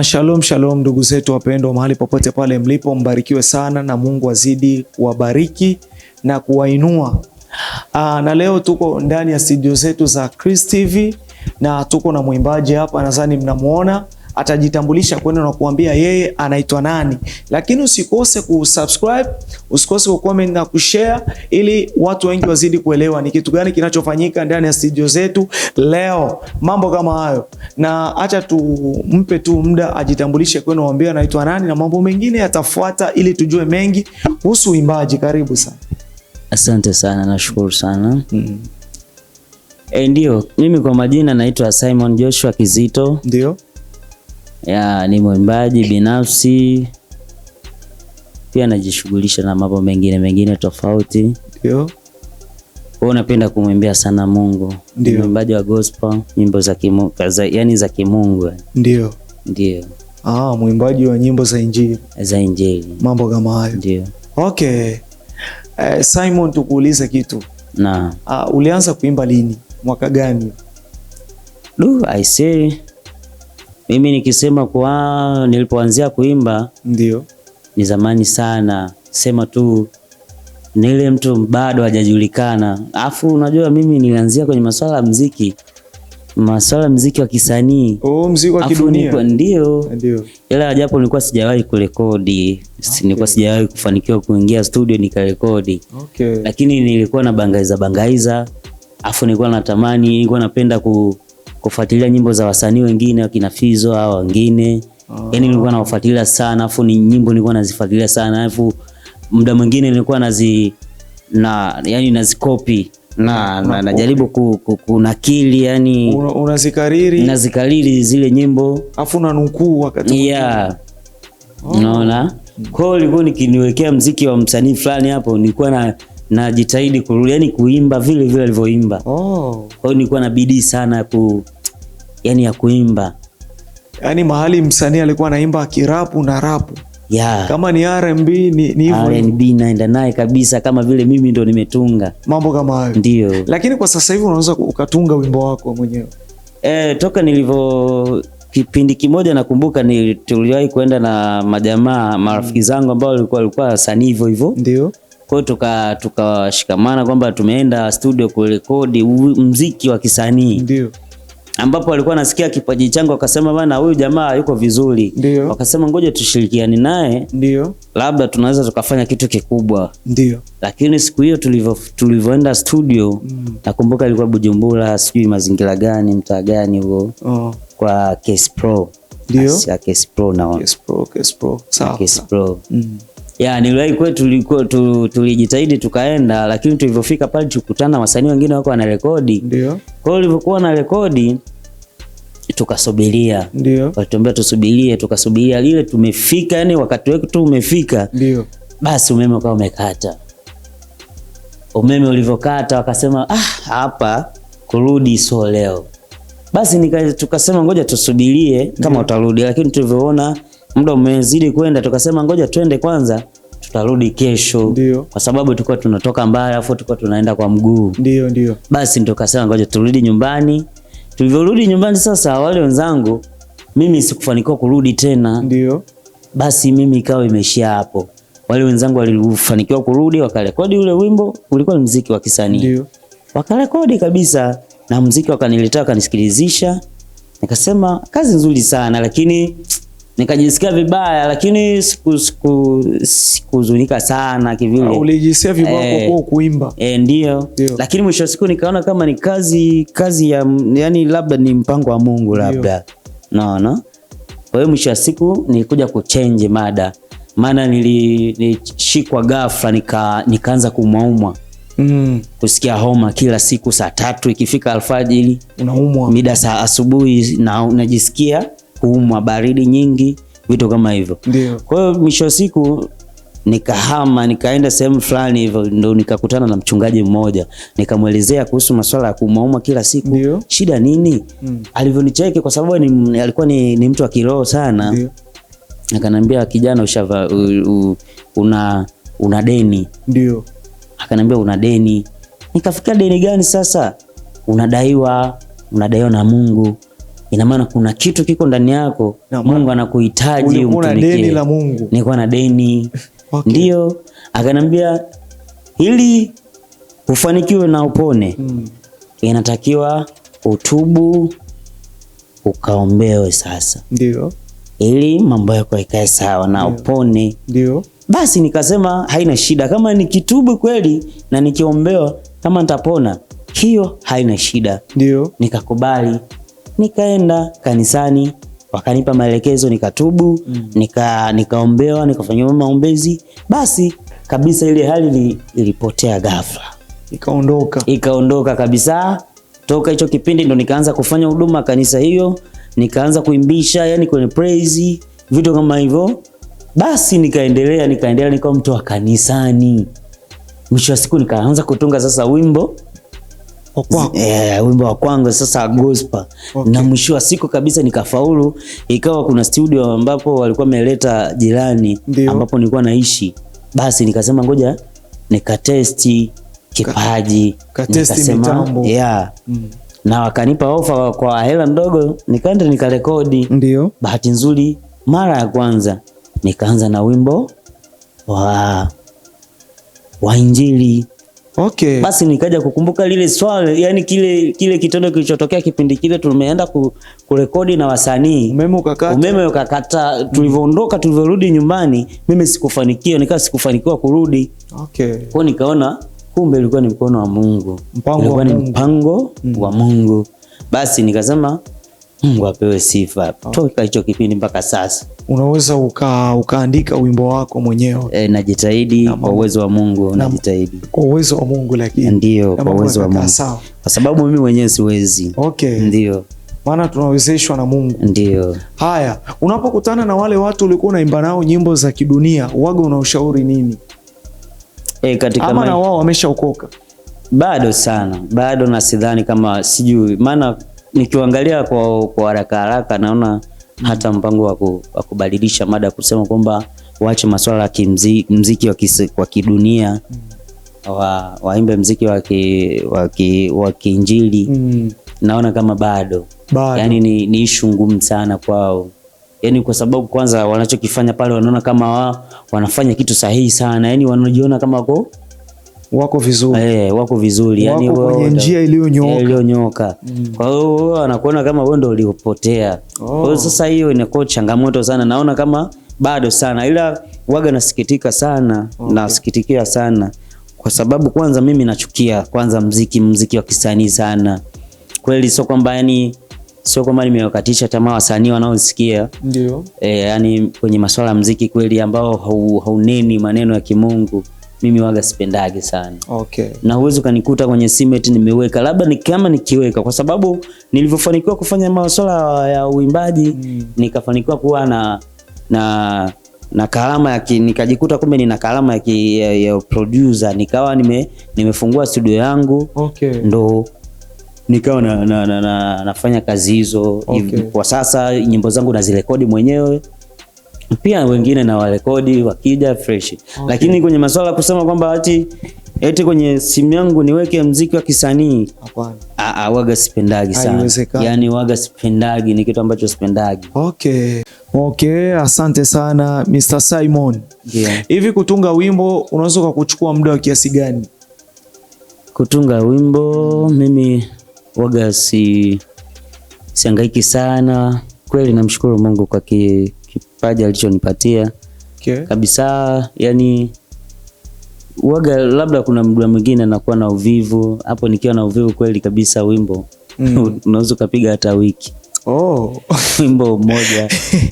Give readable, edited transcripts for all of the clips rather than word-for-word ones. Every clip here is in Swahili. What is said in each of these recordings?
Shalom shalom ndugu zetu wapendwa, mahali popote pale mlipo, mbarikiwe sana na Mungu azidi kuwabariki na kuwainua. Na leo tuko ndani ya studio zetu za Chris TV na tuko na mwimbaji hapa, nadhani mnamuona, atajitambulisha kwenu na kuambia yeye anaitwa nani, lakini usikose kusubscribe, usikose kucomment na kushare ili watu wengi wazidi kuelewa ni kitu gani kinachofanyika ndani ya studio zetu leo, mambo kama hayo. Na acha tumpe tu muda ajitambulishe kwenu, waambie anaitwa nani na mambo mengine yatafuata, ili tujue mengi kuhusu uimbaji. Karibu sana. Asante sana, nashukuru sana. Ndio, mimi kwa majina naitwa Simon Joshua Kizito. Ndio. Ya, ni mwimbaji binafsi, pia najishughulisha na mambo mengine mengine tofauti. Ndio. Kwa hiyo napenda kumwimbia sana Mungu. Ndio. Mwimbaji wa gospel, nyimbo za kimungu, yani za kimungu. Ndio. Ndio. Mwimbaji wa nyimbo za Injili. Za Injili. Mambo kama hayo. Ndio. Okay. Simon, tukuulize kitu. Na. Ulianza kuimba lini? Mwaka gani? Du, I say mimi nikisema kwa nilipoanzia kuimba ndio ni zamani sana, sema tu ni ile mtu bado hajajulikana. Afu unajua mimi nilianzia kwenye masuala ya muziki, masuala ya muziki wa kisanii. Oh, muziki wa kidunia. Ndio. Ndio. Ila japo nilikuwa sijawahi kurekodi, okay. Nilikuwa sijawahi kufanikiwa kuingia studio nikarekodi. Okay. Lakini nilikuwa na bangaiza. Afu nilikuwa natamani, nilikuwa napenda kufuatilia nyimbo za wasanii wengine wakina Fizo au wengine. Yaani nilikuwa nawafuatilia sana, afu ni nyimbo nilikuwa nazifuatilia sana, afu muda mwingine nilikuwa nazikopi na najaribu kunakili, yani unazikariri, nazikariri zile nyimbo afu unanukuu wakati mwingine. Yeah. Unaona? Kwa hiyo nilikuwa nikiniwekea muziki wa msanii fulani hapo, nilikuwa najitahidi kurudi, yani kuimba vile vile alivyoimba. Kwa hiyo nilikuwa na bidii sana ya kuimba. Yaani mahali msanii alikuwa anaimba akirapu na rapu. Yeah. Kama ni R&B ni hivyo. R&B naenda naye kabisa kama vile mimi ndo nimetunga. Mambo kama hayo. Ndio. Lakini kwa sasa hivi unaweza ukatunga wimbo wako mwenyewe. Toka nilivyo kipindi kimoja nakumbuka tuliwahi kwenda na majamaa marafiki zangu ambao walikuwa wasanii hivyo hivyo. Ndio. Kwa hiyo tukashikamana kwamba tumeenda studio kurekodi muziki wa kisanii. Ndio. Ambapo walikuwa nasikia kipaji changu wakasema bana huyu jamaa yuko vizuri. Ndio. Wakasema ngoja tushirikiane naye. Ndio. Labda tunaweza tukafanya kitu kikubwa. Ndio. Lakini siku hiyo tulivyoenda studio, nakumbuka ilikuwa Bujumbura, sijui mazingira gani, mtaa gani huo. Kwa Case Pro. Ndio. Ya Case Pro na Case Pro, Case Pro. Sawa. Case Pro. Ya, niliwahi kwetu tulijitahidi tukaenda, lakini tulivyofika pale tukutana wasanii wengine wako wanarekodi. Ndio. Kwa hiyo walivyokuwa wanarekodi tukasubiria. Ndio. Walituambia tusubirie, tukasubiria lile tumefika, yani wakati wetu umefika. Ndio. Basi umeme ukawa umekata. Umeme ulivyokata wakasema hapa kurudi sio leo. Basi tukasema ngoja tusubirie kama utarudi, lakini tulivyoona muda umezidi kwenda tukasema ngoja twende kwanza, tutarudi kesho. Ndio. Kwa sababu tulikuwa tunatoka mbali afu tulikuwa tunaenda kwa mguu. Ndio, ndio. Basi tukasema ngoja turudi nyumbani. Tulivyorudi nyumbani sasa wale wenzangu mimi sikufanikiwa kurudi tena. Ndio. Basi mimi ikawa imeishia hapo. Wale wenzangu walifanikiwa kurudi wakarekodi ule wimbo, ulikuwa ni muziki wa kisanii. Ndio. Wakarekodi kabisa na muziki wakaniletea wakanisikilizisha. Nikasema kazi nzuri sana, lakini nikajisikia vibaya, lakini sikuhuzunika sana kivile. Ulijisikia vibaya kwa kuimba? Ndio. Lakini mwisho wa siku nikaona kama ni kazi ya, yani labda ni mpango wa Mungu labda. No, no. Kwa hiyo mwisho wa siku nilikuja kuchange mada. Maana nilishikwa ghafla nikaanza kuumwaumwa. Kusikia homa kila siku saa 3 ikifika alfajiri. Unaumwa. Mida saa asubuhi na unajisikia kuumwa, baridi nyingi, vitu kama hivyo. Ndio. Kwa hiyo mwisho wa siku nikahama, nikaenda sehemu fulani hivyo, ndo nikakutana na mchungaji mmoja, nikamuelezea kuhusu masuala ya kuumwa kila siku. Ndio. Shida nini? Alivyonicheki kwa sababu alikuwa ni mtu wa kiroho sana. Ndio. Akaniambia kijana una deni. Ndio. Akaniambia una deni. Nikafikia deni gani sasa? Unadaiwa na Mungu. Ina maana kuna kitu kiko ndani yako, Na Mungu anakuhitaji Ulikuwa na umtumikie. deni la Mungu. Nilikuwa na deni. Okay. Ndio, akanambia ili ufanikiwe na upone inatakiwa utubu ukaombewe sasa, Ndio. ili mambo yako ikae sawa na upone. Ndio. Basi nikasema haina shida, kama nikitubu kweli na nikiombewa kama nitapona, hiyo haina shida. Ndio. Nikakubali, nikaenda kanisani, wakanipa maelekezo, nikatubu, nikaombewa, nikafanyiwa maombezi. Basi kabisa ile hali ilipotea ghafla, Ikaondoka. ikaondoka kabisa. Toka hicho kipindi ndo nikaanza kufanya huduma kanisa hiyo, nikaanza kuimbisha, yani kwenye praise, vitu kama hivyo. Basi nikaendelea, nikawa mtu wa kanisani. Mwisho wa siku nikaanza kutunga sasa wimbo Kwa kwako. Wimbo wa kwangu sasa gospel. Okay. Na mwisho wa siku kabisa nikafaulu, ikawa kuna studio ambapo walikuwa wameleta jirani Ndio. ambapo nilikuwa naishi. Basi nikasema ngoja nikatesti kipaji, Katesti Nikasema, mitambo. yeah. Na wakanipa ofa kwa hela ndogo, nikaenda nikarekodi. Ndio. Bahati nzuri mara ya kwanza nikaanza na wimbo wa Injili. Okay. Basi nikaja kukumbuka lile swali, yani kile kitendo kilichotokea kipindi kile tumeenda kurekodi na wasanii. Umeme ukakata. Umeme ukakata, tulivyoondoka tulivyorudi nyumbani, mimi sikufanikiwa, nikawa sikufanikiwa kurudi. Okay. Kwa hiyo nikaona kumbe ilikuwa ni mkono wa Mungu. Mpango wa Ilikuwa ni Mungu. mpango wa Mungu. Basi nikasema Mungu apewe sifa. Toka hicho kipindi mpaka sasa. Unaweza ukaandika wimbo wako mwenyewe. Najitahidi kwa uwezo wa Mungu, najitahidi. Kwa uwezo wa Mungu lakini. Ndio, Na kwa mambo uwezo wa yakakaa Mungu. Sawa. Kwa sababu mimi mwenyewe siwezi. Okay. Ndio, Maana tunawezeshwa na Mungu. ndio. Haya, unapokutana na wale watu ulikuwa unaimba nao nyimbo za kidunia, waga unaushauri nini? Katika Ama na wao wameshaokoka? Bado sana, bado na sidhani kama sijui, maana nikiangalia kwa haraka haraka naona hata mpango wa kubadilisha mada kusema kwamba waache masuala ya mziki wa kidunia, waimbe mziki wa kiinjili. Naona kama bado. Bado. Yani ni ishu ngumu sana kwao. Yani kwa sababu kwanza wanachokifanya pale wanaona kama wanafanya kitu sahihi sana. Yani wanajiona kama Wako vizuri. Wako vizuri. Yani Wako kwenye njia iliyonyooka. Iliyonyooka. Kwa hiyo wao wanakuona kama wewe ndio uliopotea. Kwa hiyo sasa hiyo inakuwa changamoto sana. Naona kama bado sana, ila waga nasikitika sana. Okay. Nasikitikia sana. Kwa sababu kwanza mimi nachukia kwanza mziki wa kisanii sana. Kweli sio kwamba yani, sio kwamba nimewakatisha tamaa wasanii wanaosikia. Ndio. Yani kwenye masuala ya mziki kweli ambao hauneni maneno ya kimungu, mimi waga sipendagi sana. Okay. Na huwezi ukanikuta kwenye simu eti nimeweka, labda ni kama nikiweka, kwa sababu nilivyofanikiwa kufanya masuala ya uimbaji, nikafanikiwa kuwa na karama ya nikajikuta kumbe nina karama ya producer, nikawa nimefungua studio yangu. Okay. Ndo nikawa nafanya kazi hizo. Okay. Kwa sasa nyimbo zangu nazirekodi mwenyewe, pia wengine na warekodi wakija fresh. Okay. Lakini kwenye masuala ya kusema kwamba eti kwenye simu yangu niweke mziki wa kisanii, Hapana. Waga sipendagi sana. Haiwezekani. Yani waga sipendagi, ni kitu ambacho sipendagi. Okay. Okay, asante sana Mr. Simon. Yeah. Hivi kutunga wimbo unaweza kukuchukua muda wa kiasi gani? Kutunga wimbo mimi waga sihangaiki sana. Kweli namshukuru Mungu kwa kipaji alichonipatia. Okay. Kabisa, yani waga labda kuna muda mwingine nakuwa na uvivu. Hapo nikiwa na uvivu kweli kabisa wimbo unaweza ukapiga hata wiki. Oh. Wimbo mmoja.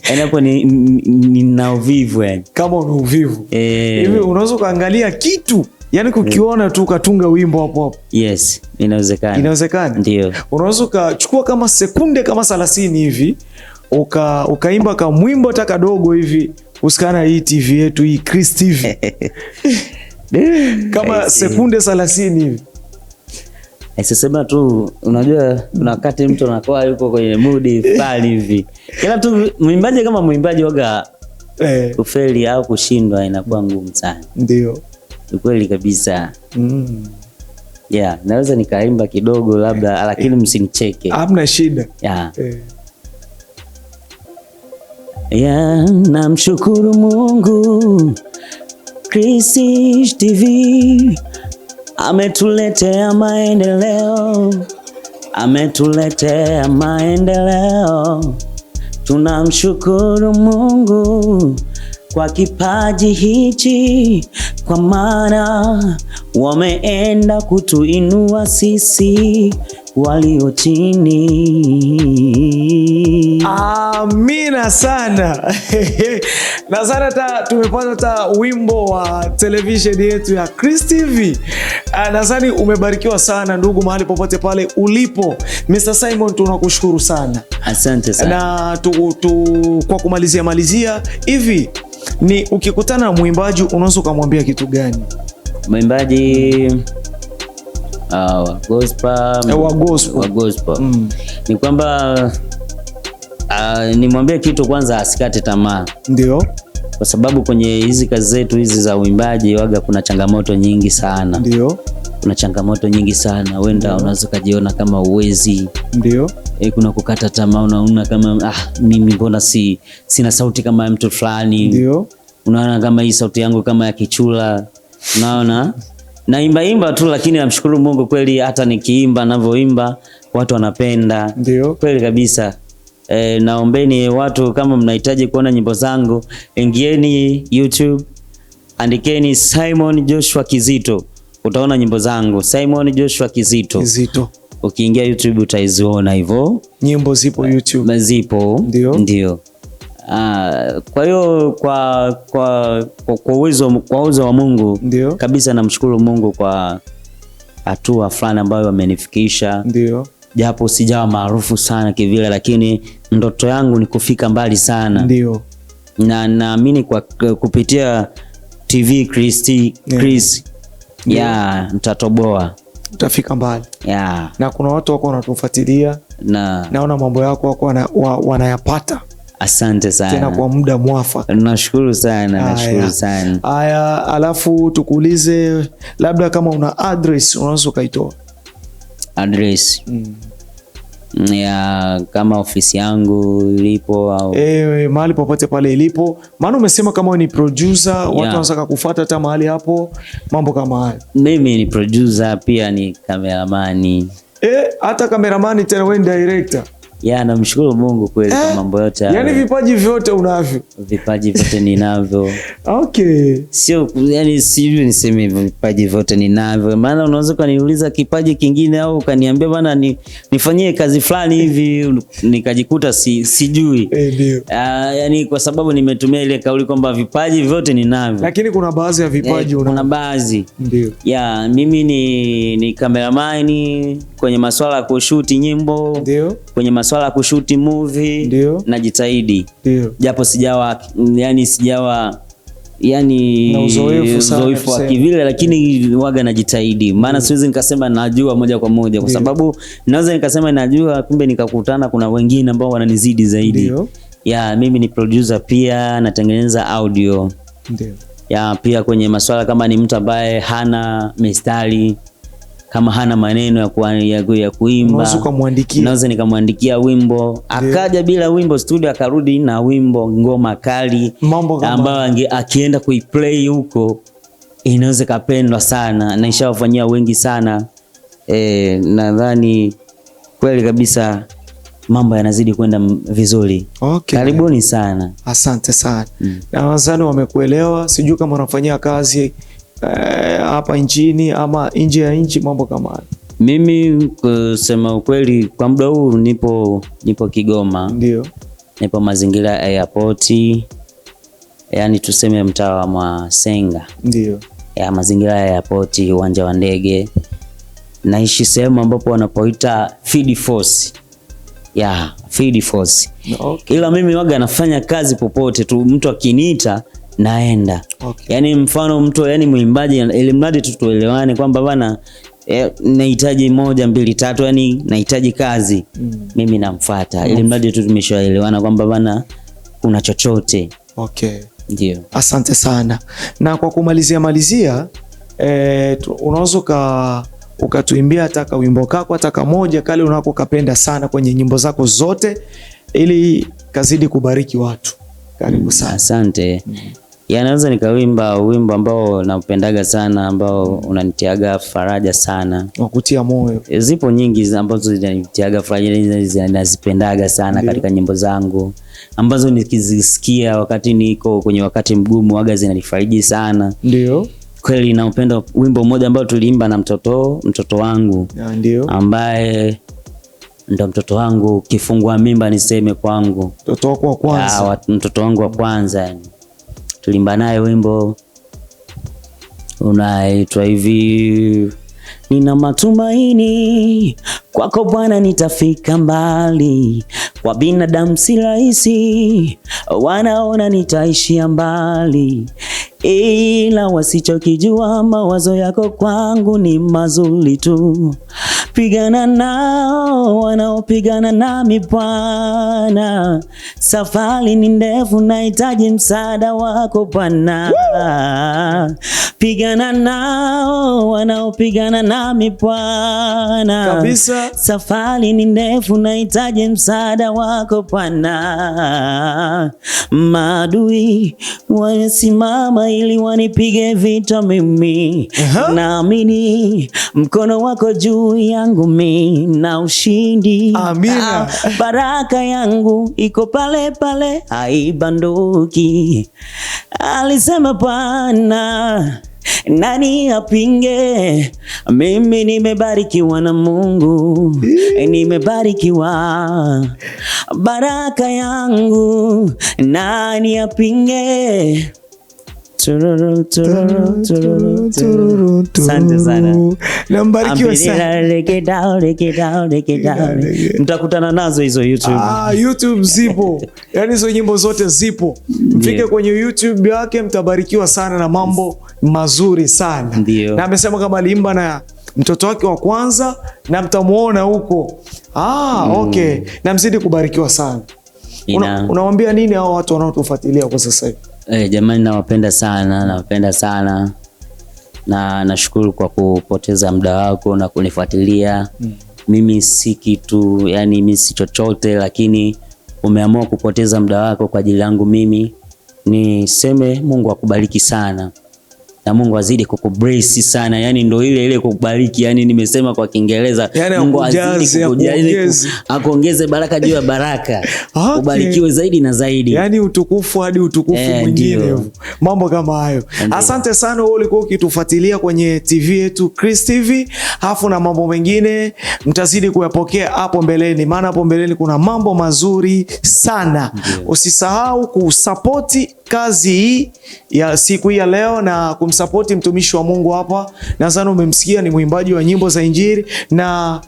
Yani hapo ni na uvivu yani. Kama una uvivu. Hivi unaweza ukaangalia kitu, yani kukiona tu ukatunga wimbo hapo hapo. Yes, inawezekana. Inawezekana? Ndio. Unaweza ukachukua kama sekunde kama 30 hivi, ukaimba kama mwimbo hata kadogo hivi, usikana hii TV yetu hii Chris TV. Kama sekunde 30 hivi. Sisema tu, unajua kuna wakati mtu anakuwa yuko kwenye mood fulani hivi. Kila tu mwimbaji kama mwimbaji waga kufeli au kushindwa inakuwa ngumu sana. Ndio. Ni kweli kabisa. Yeah, naweza nikaimba kidogo labda, lakini msinicheke. Hamna shida. Yeah. Ya, namshukuru Mungu Chris TV ametuletea maendeleo, ametuletea maendeleo. Tunamshukuru Mungu kwa kipaji hichi, kwa maana wameenda kutuinua sisi walio chini. Amina sana. Nadhani hata tumepata hata wimbo wa television yetu ya Chris TV. Nadhani umebarikiwa sana ndugu, mahali popote pale ulipo. Mr. Simon, tunakushukuru sana. Asante sana. Na kwa kumalizia malizia hivi, ni ukikutana na mwimbaji unaweza ukamwambia kitu gani? Mwimbaji wa gospel, Wa gospel. Wa gospel. Ni kwamba nimwambie kitu kwanza, asikate tamaa. Ndio. Kwa sababu kwenye hizi kazi zetu hizi za uimbaji waga kuna changamoto nyingi sana. Ndio. Kuna changamoto nyingi sana. Wenda unaweza kujiona kama uwezi. Ndio. Kuna kukata tamaa, unaona kama mimi mbona sina sauti kama ya mtu fulani. Ndio. Unaona kama hii sauti yangu kama ya kichula. Unaona? Naimba imba tu, lakini namshukuru Mungu kweli hata nikiimba ninavyoimba watu wanapenda. Ndio. Kweli kabisa. Naombeni watu kama mnahitaji kuona nyimbo zangu, ingieni YouTube, andikeni Simon Joshua Kizito, utaona nyimbo zangu. Simon Joshua Kizito. Kizito. Ukiingia YouTube utaiziona hivyo. Nyimbo zipo YouTube. Zipo. Ndio. Ndio. Kwa hiyo kwa uwezo, kwa uwezo wa Mungu. Ndio. Kabisa namshukuru Mungu kwa hatua fulani ambayo amenifikisha. Ndio. Japo sijawa maarufu sana kivile, lakini ndoto yangu ni kufika mbali sana. Ndio. Na naamini kwa kupitia TV Chris, ya mtatoboa. Utafika mbali. Ya. Na kuna watu wako wanatufuatilia. Na naona mambo yako wako wanayapata. Asante sana. Tena kwa muda mwafaka. Nashukuru sana, nashukuru sana. Haya, alafu tukuulize labda kama una address unaweza ukaitoa. Address. Ya kama ofisi yangu ilipo au mahali popote pale ilipo. Maana umesema kama wewe ni producer, watu wanataka kufuata hata mahali hapo, mambo kama hayo. Mimi ni producer pia ni cameraman. Hata cameraman tena wewe ni director. Ya, namshukuru Mungu kweli kwa mambo yote hayo. Yaani vipaji vyote unavyo. Vipaji vyote ninavyo. Okay. Sio, yani sijui niseme vipaji vyote ninavyo. Maana unaweza ukaniuliza kipaji kingine au ukaniambia bana nifanyie kazi fulani hivi nikajikuta sijui. Ndio. Yani kwa sababu nimetumia ile kauli kwamba vipaji vyote ninavyo. Lakini kuna baadhi ya vipaji unavyo. Kuna baadhi. Ndio. Ya, mimi ni cameraman kwenye masuala ya kushuti nyimbo. Ndio. Kwenye masuala ya kushuti movie. Ndio. Najitahidi. Ndio. Japo sijawa, yani sijawa, yani na uzoefu sana uzoefu wa tuseme. kivile, lakini waga najitahidi. Maana siwezi nikasema najua moja kwa moja, kwa sababu naweza nikasema najua kumbe nikakutana kuna wengine ambao wananizidi zaidi. Ndio. Ya, mimi ni producer pia, natengeneza audio. Ndio. Ya, pia kwenye masuala kama ni mtu ambaye hana mistari, kama hana maneno ya kuimba, Unaweza ukamwandikia. Naweza nikamwandikia wimbo. Akaja bila wimbo studio akarudi na wimbo, ngoma kali, Mambo kama ambayo akienda kuiplay huko inaweza kapendwa sana, na ishawafanyia wengi sana. Nadhani kweli kabisa mambo yanazidi kwenda vizuri. Okay. Karibuni sana. Asante sana. Na nadhani wamekuelewa. Sijui kama unafanyia kazi hapa nchini ama nje ya nchi, mambo kama hayo. Mimi kusema ukweli kwa muda huu nipo Kigoma. Ndio. Nipo mazingira ya airport, yani tuseme mtaa wa Mwasenga. Ndio. Ya mazingira ya airport, uwanja wa ndege. Naishi sehemu ambapo wanapoita Field Force. Ya, Field Force. Okay. Ila mimi waga nafanya kazi popote tu, mtu akiniita naenda. Okay. Yani mfano mtu, yani mwimbaji, ili mradi tu tuelewane kwamba bana, nahitaji 1 2 3, yani nahitaji kazi. Mimi namfuata. Ili mradi tu tumeshaelewana kwamba bana kuna chochote. Okay. Ndio. Asante sana. Na kwa kumalizia malizia, unaweza ukatuimbia hata ka wimbo kako hata kamoja kale unakokapenda sana kwenye nyimbo zako zote ili kazidi kubariki watu. Karibu sana. Asante. Ya, naweza nikawimba wimbo ambao naupendaga sana, ambao unanitiaga faraja sana. Wakutia moyo. Zipo nyingi ambazo zinanitiaga faraja, nazipendaga sana katika nyimbo zangu ambazo nikizisikia wakati niko kwenye wakati mgumu waga zinanifariji sana. Ndio. Kweli naupenda wimbo mmoja ambao tuliimba na mtoto wangu. Ndio. Ambaye ndo mtoto wangu kifungua mimba niseme kwangu. Mtoto wako wa kwanza. Mtoto wangu wa kwanza yani. Tulimba naye wimbo unaitwa hivi: nina matumaini kwako Bwana nitafika mbali, kwa binadamu si rahisi, wanaona nitaishia mbali, ila wasichokijua mawazo yako kwangu ni mazuri tu. Pigana nao wanaopigana nami Bwana, safari ni ndefu, nahitaji msaada wako Bwana. Pigana nao wanaopigana nami Bwana, kabisa. Safari ni ndefu, nahitaji msaada wako Bwana. Maadui wamesimama ili wanipige vita mimi, naamini mkono wako juu yangu mimi na ushindi. Amina. Baraka yangu iko pale pale, haibanduki. Alisema Bwana, nani apinge? Mimi nimebarikiwa na Mungu, nimebarikiwa, baraka yangu nani apinge? Tururu, tururu, tururu, tururu. Asante sana. Na mbarikiwe sana. Mtakutana nazo hizo YouTube. YouTube zipo. Yaani hizo nyimbo zote zipo. Mfike kwenye YouTube yake mtabarikiwa sana na mambo mazuri sana. Ndiyo. Na amesema kama aliimba na mtoto wake wa kwanza na mtamuona huko. Okay. Na mzidi kubarikiwa sana. Unawaambia nini hao watu wanaotufuatilia kwa sasa hivi? Jamani, nawapenda sana, nawapenda sana. Na nashukuru kwa kupoteza muda wako na kunifuatilia. Mimi si kitu, yani mimi si chochote, lakini umeamua kupoteza muda wako kwa ajili yangu mimi. Niseme Mungu akubariki sana. Na Mungu azidi kukubless sana. Yani ndo ile ile kukubariki, yani nimesema kwa Kiingereza, yani Mungu azidi kukujaza, akuongeze baraka juu ya baraka. Okay. Ubarikiwe zaidi na zaidi. Yani utukufu hadi utukufu mwingine. Mambo kama hayo. Asante sana wewe ulikuwa ukitufuatilia kwenye TV yetu Chris TV, hafu na mambo mengine mtazidi kuyapokea hapo mbeleni, maana hapo mbeleni kuna mambo mazuri sana. Usisahau kusapoti kazi hii ya siku hii ya leo na kumsapoti mtumishi wa Mungu hapa. Nadhani umemsikia, ni mwimbaji wa nyimbo za Injili, na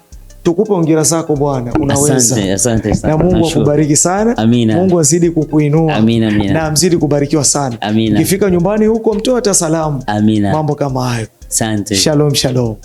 tukupe hongera zako bwana, unaweza. Asante, asante sana. Na Mungu akubariki sana. Amina. Mungu azidi kukuinua. Amina, amina. Na mzidi kubarikiwa sana. Amina. Ukifika nyumbani huko mtoe hata salamu. Amina. Mambo kama hayo. Asante. Shalom, shalom.